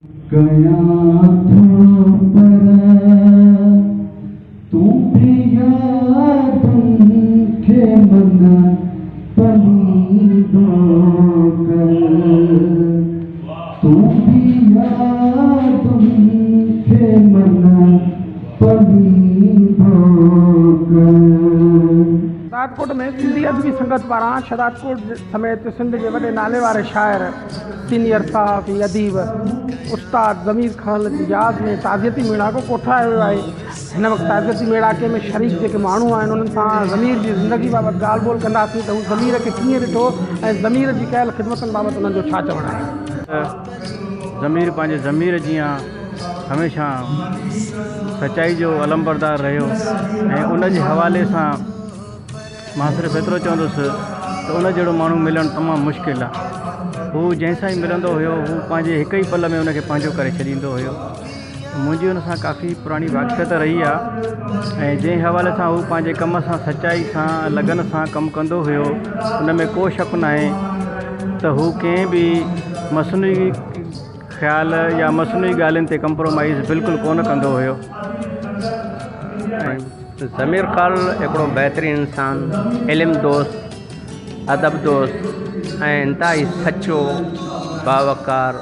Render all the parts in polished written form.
ڪيان ٿو پر تون به يادن کي من پليندو ڪر تون به يادن کي من پليندو ڪر. شھدادڪوٽ ۾ سنڌي ادبي سنگت پاران شھدادڪوٽ سميت سنڌ جي وڏي نالي واري شاعر، سينيئر صحافي، اديب استاد ضمير کهل جي ياد ۾ تعزيتي ميڙاڪو ڪوٺايو ويو آهي. هن وقت تعزيتي ميڙاڪي ۾ شريڪ جيڪي ماڻهو آهن انهن سان ضمير جي زندگي بابت ڳالهه ٻولهه ڪنداسين ته هو ضمير کي ڪيئن ڏٺو ۽ ضمير جي ڪيل خدمتن بابت انهن جو ڇا چوڻ آهي. ضمير پنهنجي ضمير جيان هميشه سچائي جو علمبردار رهيو ۽ ان جي حوالي سان مان صرف ايترو چوندس ته ان جهڙو ماڻهو ملڻ تمام مشڪل آهي. هو جنهن سان ئي ملندو هيو هو پنهنجي هڪ ئي پل ۾ ان کي پنهنجو ڪري ڇڏيندو هيو. منهنجي ان سان ڪافي پراڻي واقفيت رهي آهي ۽ جنهن حوالي سان هو پنهنجي ڪم سان سچائي سان لگن سان ڪم ڪندو هيو ان ۾ ڪو شڪ ناهي ته هو ڪنهن به مصنوعي خيال يا مصنوعي ڳالهين تي ڪمپرومائيز بلڪل ڪونه ڪندو هيو. ضمير خال هڪڙو بهترين انسان، علم دوست، ادب دوست ۽ انتهائي سچو، باوقار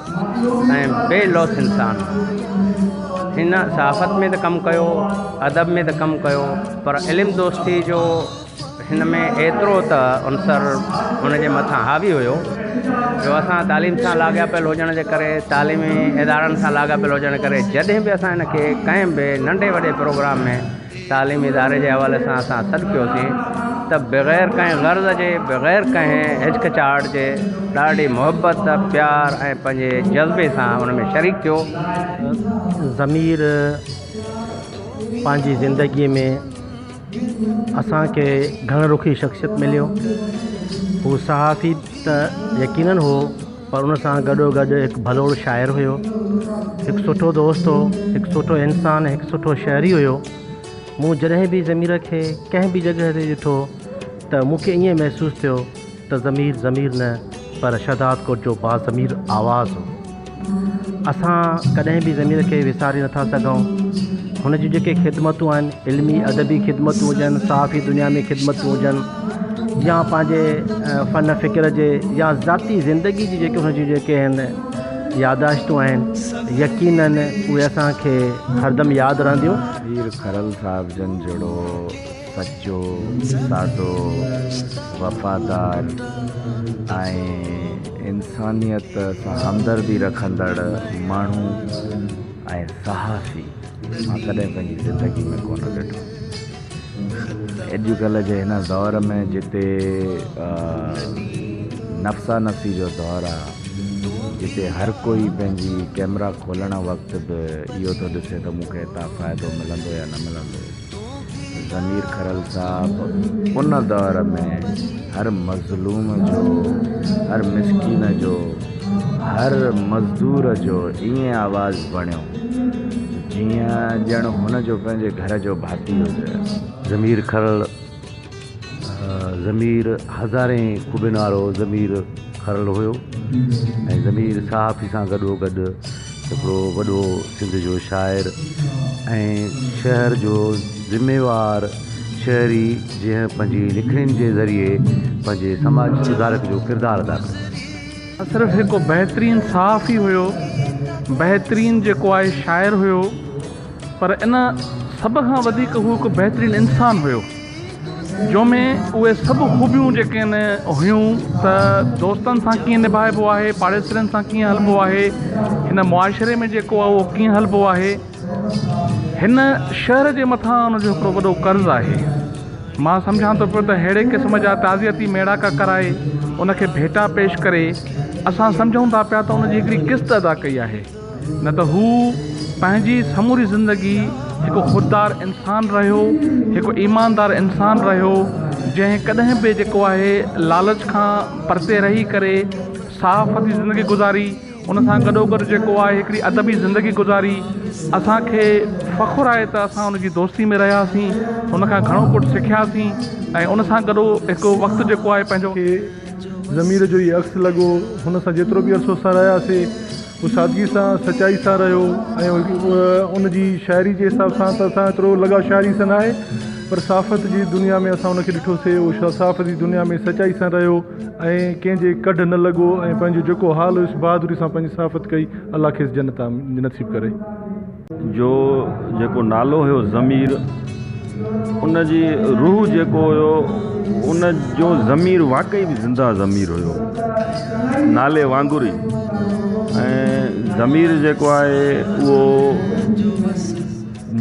۽ بي لوث انسان هو. هن صحافت ۾ ته ڪم ڪيو، ادب ۾ ته ڪم ڪيو پر علم دوستي جو هن ۾ ايترو ته عنصر هن جي مٿان حاوي هيو جو اسان تعليم سان لاڳاپيل هجڻ جي ڪري تعليمي ادارن سان لاڳاپيل هجڻ جي ڪري جڏهن به اسان هن کي ڪنهن به ننڍي وڏي پروگرام ۾ تعليمي اداري جي حوالي سان اسان سڏ ڪيوسين ته بغير ڪنهن غرض جي بغير ڪنهن هچڪچاهٽ جي ڏاڍي محبت پيار ۽ پنهنجي جذبي سان ان ۾ شريڪ ٿيو. ضمير پنهنجي زندگيء ۾ اسان کي گهڻ رخي شخصيت مليو. هو صحافي ته يقينن هو پر ان سان گڏو گڏ هڪ ڀلوڙ شاعر هيو، هڪ سٺو دوست هو، هڪ سٺو انسان، هڪ سٺو شهري هيو. مون جڏهن به ضمير کي ڪنهن به جڳهه تي ڏٺو ته مون کي ائين محسوس ٿيو ته ضمير ضمير نه پر شهدادڪوٽ جو باضمير آواز هو. اسان ڪڏهن به ضمير کي وساري نٿا سگهون. هن جون جيڪي خدمتون آهن، علمي ادبي خدمتون هجن، صحافي دنيا ۾ خدمتون هجن يا پنهنجي فن فڪر جي يا ذاتي زندگي جي جيڪي هن جون جيڪي آهن ياداشتون آهن، يقينن اهي اسان کي هردم ياد رهنديون. پير کرل صاحب جن جهڙو سچو، سادو، وفادار ۽ انسانيت سان همدردي رکندڙ ماڻهو ۽ صحافي مان ڪڏهن پنهنجي زندگي ۾ ڪونه ڏٺو. اڄڪلهه جي هن دور ۾ جتي نفسا نفسي جو دور آ، جتي هر ڪوئي پنهنجي ڪئميرا کولڻ وقت به اهو ٿو ڏسي ته مون کي هتان فائدو ملندو يا نه ملندو. ضمير کرل صاحب ان دور ۾ هر مظلوم جو، هر مسڪين جو، هر مزدور جو ائين آواز بڻيو جيئن ڄڻ هن جو پنهنجي گهر جو ڀاتي هجي. ضمير کرل ضمير هزارين خوبين وارو ضمير کرل هيو ۽ ضمير صحافي سان گڏوگڏ هڪڙو وڏو سنڌ جو شاعر ۽ شهر جو ذميوار شهري جنهن پنهنجي لکڻين جي ذريعي پنهنجي سماج سڌارڪ جو ڪردار ادا ڪيو. نه صرف هڪ بهترين صحافي هيو، بهترين جيڪو آهي شاعر هيو پر ان سڀ کان وڌيڪ هو هڪ بهترين انسان هيو. جو ۾ اهي سڀ خوبيون جيڪي آهن هيون ته دوستن سان ڪيئن نڀائبو آهي پاڙيسرين سان ڪيئن هلبو آهي هن معاشري ۾ جيڪو آهي اهو ڪيئن هلبو آهي هن شهر جي مٿان ان جو هڪڙو وڏو قرض آهي مان سمجهان ٿو پيو ته ههڙي قسم جا تعزيتي ميڙاڪا ڪرائي ان کي ڀيٽا پيش ڪري اسان سمجهون ٿا پيا ته ان جي هڪڙي قسط ادا ڪئي آهي نه ته هو پنهنجي سموري زندگي هڪ خوددار انسان رهيو، هڪ ايماندار انسان رهيو، جنهن ڪڏهن به جيڪو آهي لالچ کان پرتي رهي ڪري صحافتي زندگي گذاري، ان سان گڏوگڏ جيڪو آهي هڪڙي ادبي زندگي گذاري. اسان کي فخر آهي ته اسان ان جي دوستي ۾ رهياسين، هن کان گهڻو ڪجهه سکياسين ۽ ان سان گڏو هڪ وقت جيڪو آهي پنهنجو. کي ضمير جو ئي عڪس لڳو. هن سان جيترو به عرصو اسان رهياسي. هو سادگي سان سچائي سان رهيو ۽ ان جي شاعري جي حساب سان ته اسان ايترو لڳاء شاعري سان ناهي پر صحافت جي دنيا ۾ اسان ان کي ڏٺوسي اهو صحافت جي دنيا ۾ سچائي سان رهيو ۽ ڪنهن جي ڪڍ نه لڳو ۽ پنهنجو جيڪو حال هيس بهادري سان پنهنجي صحافت ڪئي الله کيس جنت نصيب ڪري. جو جيڪو نالو هيو ضمير ان جي روح جيڪو هيو ان جو ضمير واقعي به زنده ضمير هيو نالي وانگر ئي ۽ ضمير جيڪو آهي اهو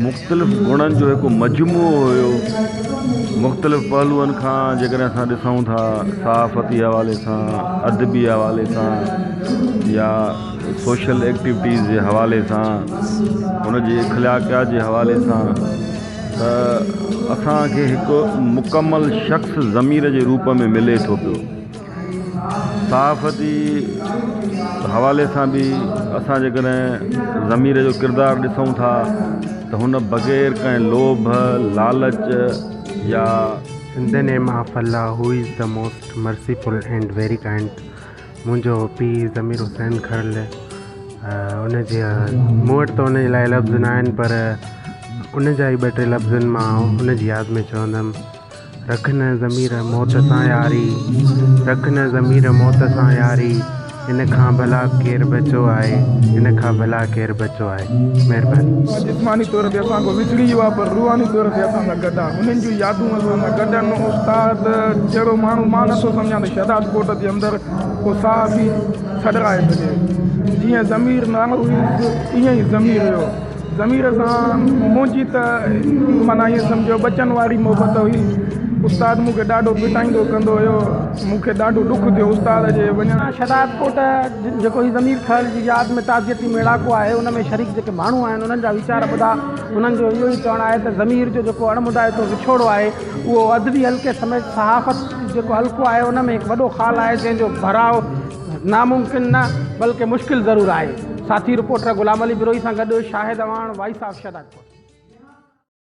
مختلف گڻن جو هڪ مجموعو هيو مختلف پهلوئن کان جيڪڏهن اسان ڏسون ٿا صحافتي حوالي سان ادبي حوالي سان يا سوشل ايڪٽيوٽيز جي حوالي سان ان جي اخلاقيات جي حوالي سان ته اسان کي هڪ مڪمل شخص ضمير جي روپ ۾ ملي ٿو پيو صحافتي حوالي سان به اسان جيڪڏهن ضمير جو ڪردار ڏسون ٿا ته هن بغير ڪنهن لوڀ لالچ يا In the name of Allah who is the most merciful and very kind منهنجو پيء ضمير حسين کرل ان جي مون وٽ ته ان جي لاء لفظ نه آهن پر ان جا ئي ٻه ٽي لفظ آهن مان ان جي ياد ۾ چوندم رک نه ضمير موت سان ياري رک نه ضمير موت سان ياري ان کان ڀلا ڪير بچو آهي ان کان ڀلا ڪير بچو آهي مهرباني. جسماني طور تي اسان کان وڇڙي ويو آهي پر روحاني طور تي اسان سان گڏ آهي انهن جون يادون اسان سان گڏ آهن استاد جهڙو ماڻهو مان نٿو سمجهان ته شهداد ڪوٽ جي اندر ڪو صحافي سڏرائي سگهي جيئن ضمير نالو هيس ائين ئي ضمير هيو ضمير سان منهنجي ته معنيٰ ائين سمجهو ٻچن واري محبت هئي استاد مون کي ڏاڍو پٽائيندو ڪندو هيو مون کي ڏاڍو ڏک ٿيو استاد جي وڃڻ. شهداد ڪوٽ جيڪو هي ضمير کرل جي ياد ۾ تعزيتي ميڙاڪو آهي ان ۾ شريڪ جيڪي ماڻهو آهن انهن جا ويچار ٻڌا انهن جو اهو ئي چوڻ آهي ته ضمير جو جيڪو اڻ مدائتو وڇوڙو آهي اهو ادبي حلقي سميت صحافت جيڪو حلقو آهي ان ۾ هڪ وڏو خال آهي جنهن جو ڀراء ناممڪن نه بلڪه مشڪل ضرور آهي. ساٿي رپورٽر غلام علي بروهي سان گڏ شاهد اعواڻ، وائس آف شهدادڪوٽ.